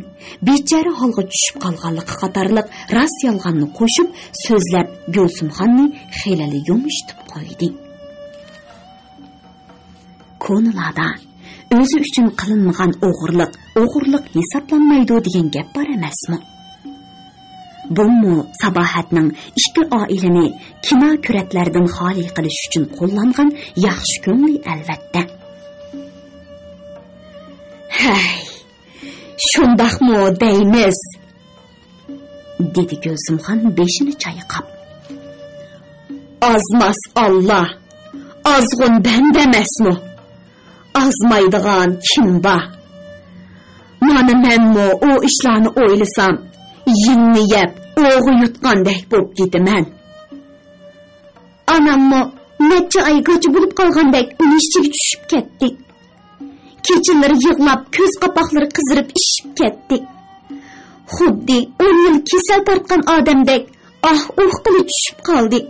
بىچارە ھالغا چۈشۈپ قالغانلىقى قاتارلىق راست يالغاننى قوشۇپ سۆزلەپ، گۈلسۈمخاننى خېلىلا يۇمشىتىپ قويدى. كونىلاردا «ئۆزى ئۈچۈن قىلىنمىغان ئوغرىلىق ئوغرىلىق ھېسابلانمايدۇ» دېگەن گەپ بار ئەمەسمۇ؟ بۇمۇ ساباھەتنىڭ ئىككى ئائىلىنى كىنا-كۈرەتلەردىن خالىي قىلىش ئۈچۈن قوللانغان ياخشى كۆڭلى ئەلۋەتتە. ھەي، شۇنداقمۇ دەيمىز؟ دېدى گۈلزىمخان بېشىنى چايقاپ. ئازماس ئاللا، ئازغۇن بەندە ئەمەسمۇ؟ ئازمايدىغان كىم بار؟ مانا مەنمۇ ئۇ ئىشلارنى ئويلىسام، يىڭنە يەپ، ئوغۇ يۇتقاندەك بولۇپ كېتىمەن. ئاناممۇ نەچچە ئاي گاچا بولۇپ قالغاندەك ئۇنىڭ ئىچىگە چۈشۈپ كەتتى. كېچىلىرى يىغلاپ، كۆز قاپاقلىرى قىزىرىپ ئىششىپ كەتتى. خۇددى ئون يىل كېسەل تارتقان ئادەمدەك ئاھ-ئۇھ قىلىپ چۈشۈپ قالدى.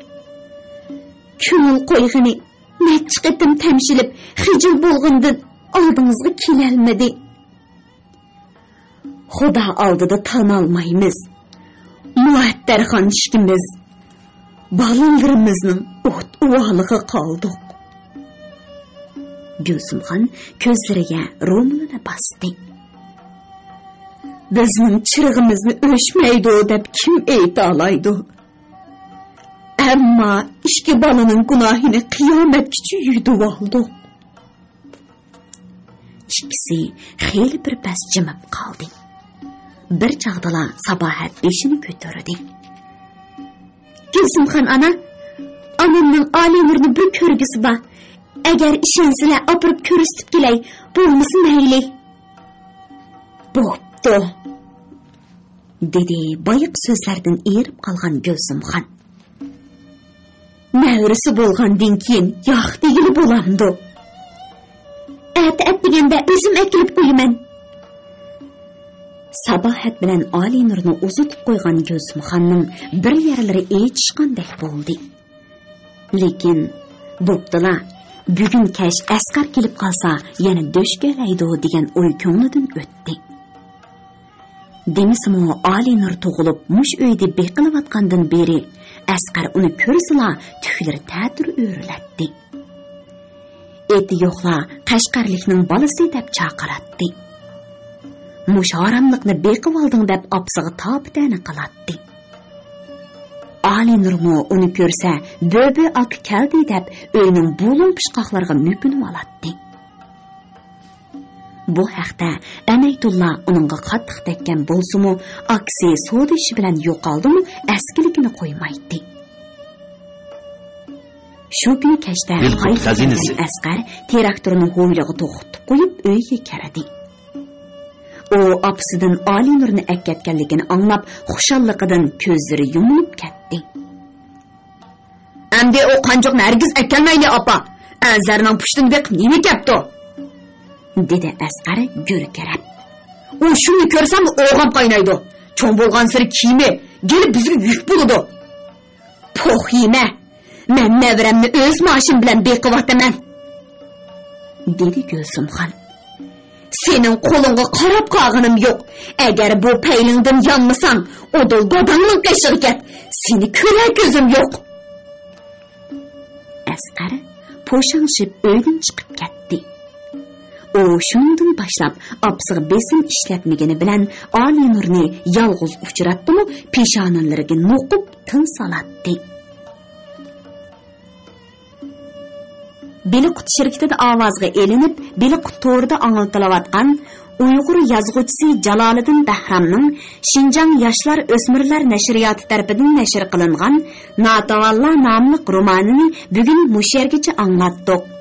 كۆڭۈل قويغىنى نەچچە قېتىم تەمشىلىپ، خىجىل بولغىنىدىن ئالدىڭىزغا كېلەلمىدى. خۇدا ئالدىدا تانالمايمىز. مۇئەتتەرخان ئىككىمىز بالىلىرىمىزنىڭ ئوت-ئۇۋالىغا قالدۇق. گۈلسۈمخان كۆزلىرىگە رومىلىنى باستى. بىزنىڭ چىرىغىمىزنى ئۆچمەيدۇ دەپ كىم ئېيتالايدۇ؟ ئەمما ئىككى بالىنىڭ گۇناھىنى قىيامەتكىچە يۈدۈۋالدۇق. ئىككىسى خېلى بىر پەس جىمىپ قالدى. بىر چاغدىلا ساباھەت بېشىنى كۆتۈردى. گۈلسۈمخان ئانا، ئانامنىڭ ئالىينۇرنى بىر كۆرگۈسى بار. ئەگەر ئىشەنسىلەر، ئاپىرىپ كۆرسىتىپ كېلەي، بولمىسا مەيلى. بوپتۇ، دېدى بايىقى سۆزلەردىن ئېرىپ قالغان گۈلسۈمخان. نەۋرىسى بولغاندىن كېيىن ياق دېگىلى بولامدۇ؟ ئەتە ئەتىگەندە ئۆزۈم ئەكېلىپ قويىمەن. ساباھەت بىلەن ئالىنۇرنى ئۇزىتىپ قويغان گۈلسۈمخاننىڭ بىر يەرلىرى ئېچىشقاندەك بولدى. لېكىن، بوپتۇلا، بۈگۈن كەچ ئەسقەر كېلىپ قالسا، يەنە دۆش كېلەيدۇ دېگەن ئوي كۆڭلىدىن ئۆتتى. دېمىسىمۇ، ئالىنۇر تۇغۇلۇپ، مۇشۇ ئۆيدە بېقىلىۋاتقاندىن بېرى، ئەسقەر ئۇنى كۆرسىلا، تۈكلىرى تەتۈر ئۆرۈلەتتى. ئېتى يوقلا قەشقەرلىكنىڭ بالىسى دەپ چاقىراتتى. مۇشۇ ھاراملىقنى بېقىۋالدىڭ دەپ ئاپىسىغا تاپا-تەنە قىلاتتى. ئالىنۇرمۇ ئۇنى كۆرسە، بۆبۆ ئاكا كەلدى دەپ ئۆينىڭ بۇلۇڭ پۇچقاقلىرىغا مۆكۈنۈۋالاتتى. بۇ ھەقتە ئەنەيتۇللا ئۇنىڭغا قاتتىق تەگكەن بولسىمۇ، ئاكىسى سودا ئىشى بىلەن يوقالدىمۇ ئەسكىلىكىنى قويمايتتى. شۇ كۈنى كەچتە قايتىپ كەلگەن ئەسقەر تىراكتورنى ھويلىغا توختىتىپ قويۇپ، ئۆيگە كىردى. ئۇ ئاپىسىدىن ئالىنۇرنى ئەكەتكەنلىكىنى ئاڭلاپ، خۇشاللىقىدىن كۆزلىرى يۇمۇلۇپ كەتتى. ئەمدى ئۇ قانچۇقنى ھەرگىز ئەكەلمەيلى، ئاپا. ئەنزەرنىڭ پۇشتىنى بېقىپ نېمە كەپتۇ؟ دېدى ئەسقەر گۈركىرەپ. ئۇ شۇنى كۆرسەملا ئوغام قاينايدۇ. چوڭ بولغانسېرى كىيىمى گېلىپ بىزگە يۈك بولىدۇ. پوخ يېمە. مەن نەۋرەمنى ئۆز مائاشىم بىلەن بېقىۋاتىمەن، دېدى گۈلسۈمخان. سېنىڭ قولۇڭغا قاراپ قالغىنىم يوق. ئەگەر بۇ پەيلىڭدىن يانمىساڭ، ئۇدۇل گاداڭنىڭ قېشىغا كەت. سېنى كۆرەر كۆزۈم يوق. ئەسقەر پوشاڭشىپ ئۆيدىن چىقىپ كەتتى. ئۇ شۇنىڭدىن باشلاپ ئاپىسىغا بېسىم ئىشلەتمىگىنى بىلەن ئالىينۇرنى يالغۇز ئۇچراتتىمۇ، پېشانىلىرىگە نوقۇپ تىل سالاتتى. بېلىققۇت شىركىتىدە ئاۋازغا ئېلىنىپ، بېلىققۇت تورىدا ئاڭلىتىلىۋاتقان ئۇيغۇر يازغۇچىسى جالالىدىن بەھرامنىڭ شىنجاڭ ياشلار ئۆسمۈرلەر نەشرىياتى تەرىپىدىن نەشر قىلىنغان ناتىۋاللا ناملىق رومانىنى بۈگۈن مۇشۇ يەرگىچە ئاڭلاتتۇق.